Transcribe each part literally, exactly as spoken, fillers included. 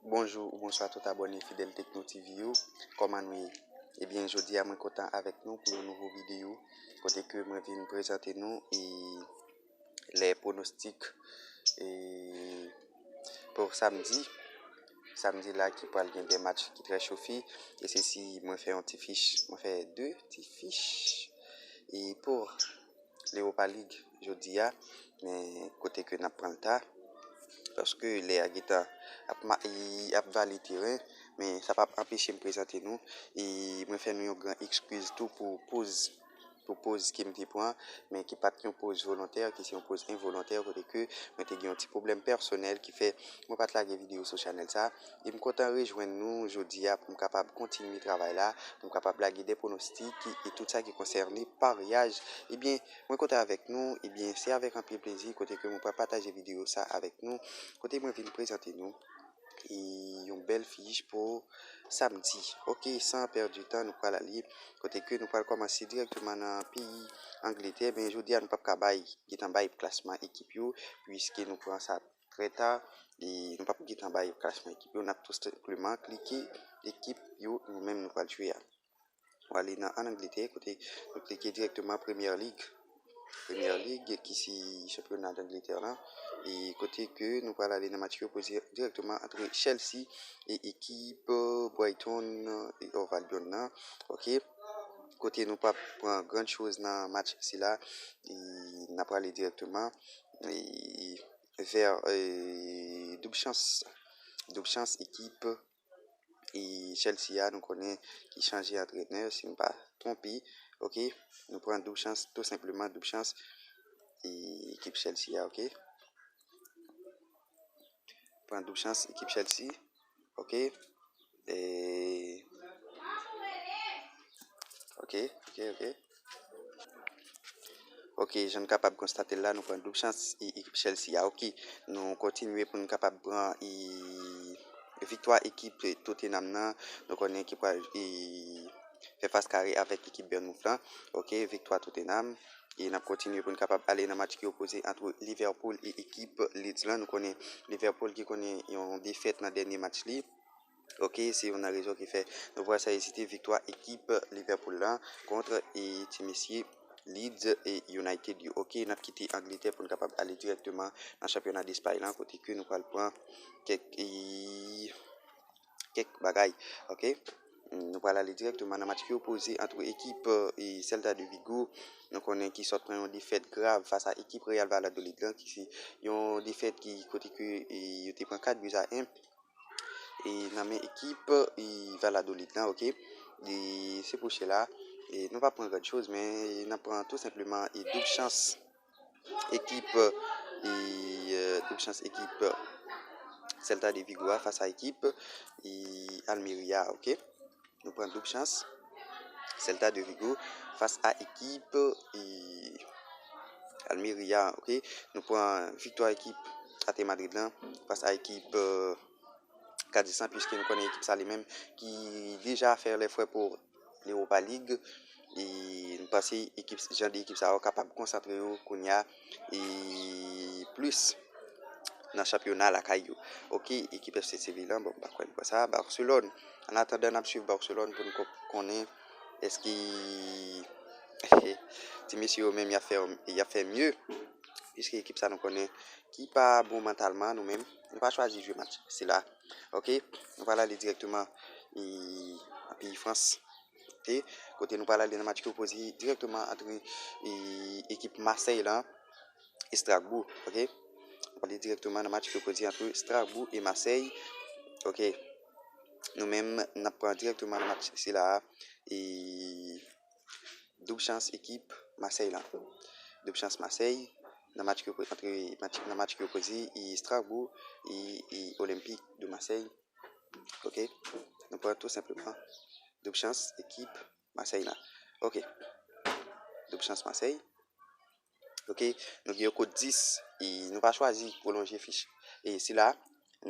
Bonjou ou bonswa tout abòne Fidèl Tekno T V yo. Kòman nou ye? Ebyen, jodi a mwen kontan avèk nou pou yon nouvo videyo kote ke mwen vin prezante nou e lè pwonostik e pou samdi. Samdi la ki pral gen de match ki trè chofe. E se si mwen fè yon ti fich, mwen fè de ti fich. E pou Lewopa Lig jodi a, men kote ke n ap pran l ta, paske lè a gentan ap, ma- li ap vale teren, men sa p ap anpeche m prezante nou. E mwen fè nou yon gran ekskiz tou pou poz, pou poz ke m te pran, men ki pa t yon poz volontè, ki se yon poz envolontè, kote ke mwen te gen yon ti pwoblèm pèsonèl ki fè mwen pa t lage videyo sou chanèl sa. E m kontan rejwenn nou jodi a pou m kapab kontinye travay la, pou m kapab lage de pwonostik e tout sa ki konsène paryaj. Ebyen, mwen kontan avèk nou, ebyen, se avèk anpil plezi kote ke mwen pral pataje videyo sa avèk nou, kote mwen vin prezante nou e yon bèl fich pou samdi. Oke, san pèdi tan, nou pral ale kote ke nou pral kòmanse dirèkteman nan peyi Angletè, men jodi a nou p ap ka bay, gentan bay klasman ekip yo, piske nou pran sa trè ta, e nou p ap gentan bay klasman ekip yo, n ap tou senpleman klike ekip yo nou menm nou pral jwe a. Nou ale nan an Angletè, kote nou klike dirèkteman Premier League. Premier League, ki se chanpyona Angletè la. E kote ke nou pral ale nan match ki opoze dirèkteman antre Chelsea e ekip Brighton e Hove Albion nan. Oke. Kote nou p ap pran gran choz nan match sila. E n ap prale dirèkteman e vè e doub chans. Doub chans ekip e Chelsea a, nou konnen ki chanje antrenè, si m pa twonpe. Oke, nou pran doub chans, tou senpleman doub chans e ekip Chelsea a, oke. Pran doub chans ekip Chelsea, oke. E, oke, oke, oke. Oke, jan n kapab konstate l la, nou pran doub chans e ekip Chelsea a. Oke, nou kontinye pou n kapab pran e viktwa ekip Tottenham nan. Nou konnen ki pral e fè fas kare avèk ekip Bournemouth lan. Oke, viktwa Tottenham. E n ap kontinye pou n kapab ale nan match ki opoze ant Liverpool e ekip Leeds lan. Nou konnen Liverpool ki konnen yon defèt nan dènye match li. Oke, se youn nan rezon ki fè nou pral sa ezite viktwa ekip Liverpool lan kont e ti mesye Leeds e United yo. Oke, n ap kite Angletè pou n kapab ale dirèkteman nan chanpyona Despay lan, kote ke nou pral pran kèk e kèk bagay. Oke, nou pral ale dirèkteman nan match ki opoze ant ekip e Celta de Vigo, nou konnen ki sot pran yon defèt grav fas a ekip Real Valladolid lan, ki se yon defèt ki kote ke e yo te pran kat bi a en. E nan men ekip e Valladolid lan, oke. E se pou sela, e nou pa pran gran choz, men n ap pran tou senpleman e doub chans ekip e e doub chans ekip Celta de Vigo a fas a ekip e Almeria, oke. Nou pran doub chans Celta de Vigo fas a ekip e Almeria, oke. Nou pran viktwa ekip Ate Madrid lan fas a ekip e Cadiz lan, piske nou konnen ekip sa li menm ki deja fè lè fwè pou Lewopa Lig. E nou panse ekip, jan de ekip sa yo kapab konsantre yo kounye a e plis nan chanpyona lakay yo. Oke, ekip F C Seville lan, bon, m pa kwè n pran sa. Barcelone, an atandan n ap swiv Barcelone pou n ko-, konnen èske ti mesye yo menm y ap fè, y ap fè mye. Piske ekip sa nou konnen ki pa bon mantalman, nou menm, nou pa chwazi jwe match sila. Oke, nou pral ale dirèkteman e, an peyi Frans. Oke, kote nou pral ale nan match ki opoze dirèkteman antre e, ekip Marseille lan e Strasbourg, oke. Nou pral ale dirèkteman nan match ki opoze antre Strasbourg e Marseille, oke. Nou menm, n ap pran dirèkteman nan match sila a e doub chans ekip Marseille lan. Doub chans Marseille nan match ki opo-, antre match, nan match ki opoze e Strasbourg e, e Olympique de Marseille. Oke, nou pran tou senpleman doub chans ekip Marseille lan. Oke, doub chans Marseille. Oke, nou gen yon kot dis e nou pa chwazi pwolonje fich e sila,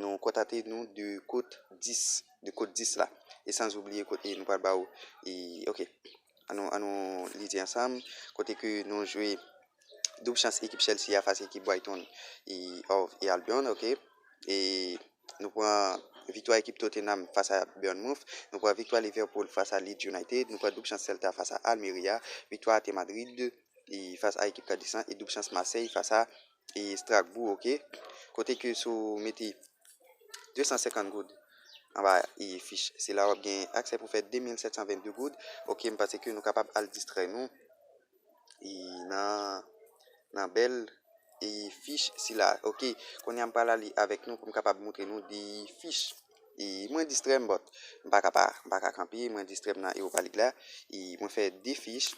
nou kontante nou de kot dis, de kot dis la. E san oubliye kot e nou pral ba ou e, oke. Annou, annou li di ansanm, kote ke nou jwe doub chans ekip Chelsea a fas ekip Brighton e Hove e Albion, oke. E Nou pran viktwa ekip Tottenham fas a Bournemouth. Nou pran viktwa Liverpool fas a Leeds United. Nou pran doub chans Celta fas a Almeria. Viktwa Real Madrid e fas a ekip Cadiz lan e doub chans Marseille fas a e Strasbourg, ok. Kote ke si w mete de san senkant goud anba e fich sila, w ap gen aksè pou fè de mil sèt san vennde goud. Ok, m panse ke nou kapab al distrè nou e nan, nan bèl e fich sila. Ok, kounye a m pral ale avèk nou pou m kapab montre nou de fich. E mwen distrè m, but m pa ka pa, m pa ka kanpe, mwen distrè m nan Europa League la. E mwen fè de fich,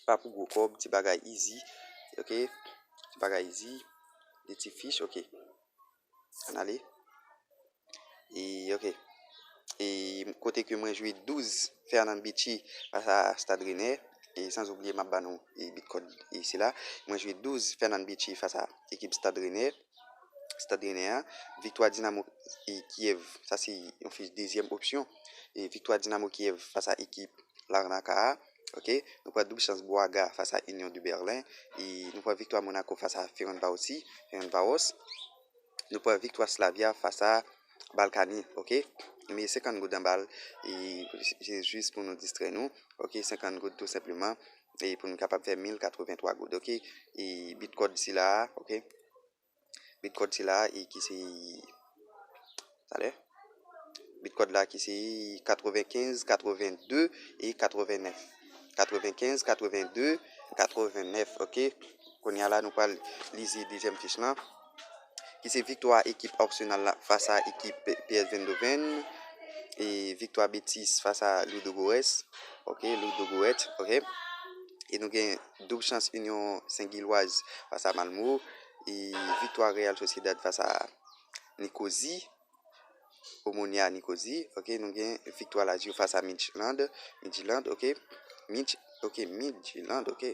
pa pou gwo kòb, ti bagay easy, ok, ti bagay easy, de ti fich, ok. Ann ale. E, ok. E kote ke mwen jwe douz Fernand Bicci fas a Stade Rennais. E san oubliye m ap ba nou e bitcode e sila. Mwen jwe douz Fernand Bicci fas a ekip Stade Rennais. Stade Rennais a. Viktwa Dinamo e Kiev, sa se yon fich dezyèm opsyon. E viktwa Dinamo Kiev fas a ekip Larnaka a. Ok. Nou pran doub chans Braga fas a Union de Berlin. E nou pran viktwa Monaco fas a Ferencvárosi, Ferencváros. Nou pran viktwa Slavia fas a Balkani, ok. M mete senkant goud anba l, e se jis pou nou distrè nou, ok, senkant goud tou senpleman, e pou nou kapab fè mil katrevenntwa goud, ok. E bitcode sila a, ok. Bitcode sila a, e ki se, talè, bitcode la ki se katrevenkenz, katrevenndde e katrevennèf. Katrevenkenz, katrevennde, katrevennèf, ok. Kounye a la, nou pral lizye dezyèm fich lan, ki se viktwa ekip Arsenal la fas a ekip P S V Eindhoven, e viktwa Betis fas a Ludogorets, ok, Ludogorets, ok. E nou gen doub chans Union Saint-Gilloise fas a Malmo, e viktwa Real Sociedad fas a Nicosie, Omonia Nicosie, ok, nou gen viktwa Lazio fas a Midtjylland, Midtjylland, ok, Midtj, ok, Midtjylland, ok,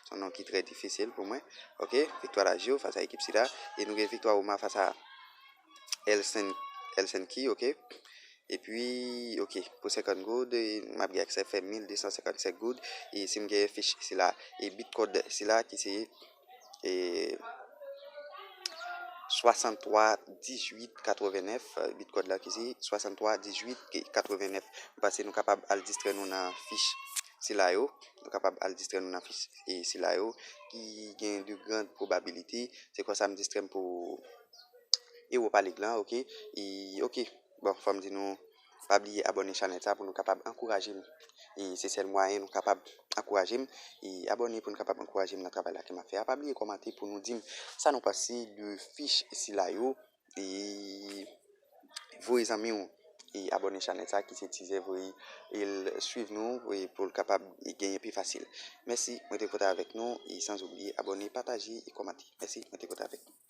se yon non ki trè difisil pou mwen, ok, viktwa Lazio fas a ekip sila, e nou gen viktwa Roma fas a Helsin, Helsinki, ok, epi, ok, pou senkant goud, e m ap gen aksè fè mil de san senkannsenk goud, e si m gen fich sila, e bitcode sila ki se e swasanntwa dizuit katrevennèf, bitcode la ki se swasanntwa dizuit katrevennèf. M panse nou kapab al distrè nou nan fich sila yo. Nou kapab al distrè nou nan fich e sila yo ki gen de grand probabilité. Se konsa m distrè m pou Europa League lan, ok. E, ok. Bon, fò m di nou, pa bliye abòne chanèl sa pou nou kapab ankouraje m. E se sèl mwayen nou kapab ankouraje m. E abòne pou nou kapab ankouraje m nan travay la ke m ap fè a. Pa bliye kòmante pou nou di m sa nou panse de fich sila yo. E voye zanmi w e abòne chanèl sa ki se Tizè, voye l swiv nou e pou l kapab genyen pi fasil. Mèsi, mwen te kontan avèk nou e san oubliye abòne, pataje e kòmante. Mèsi, mwen te kontan avèk nou.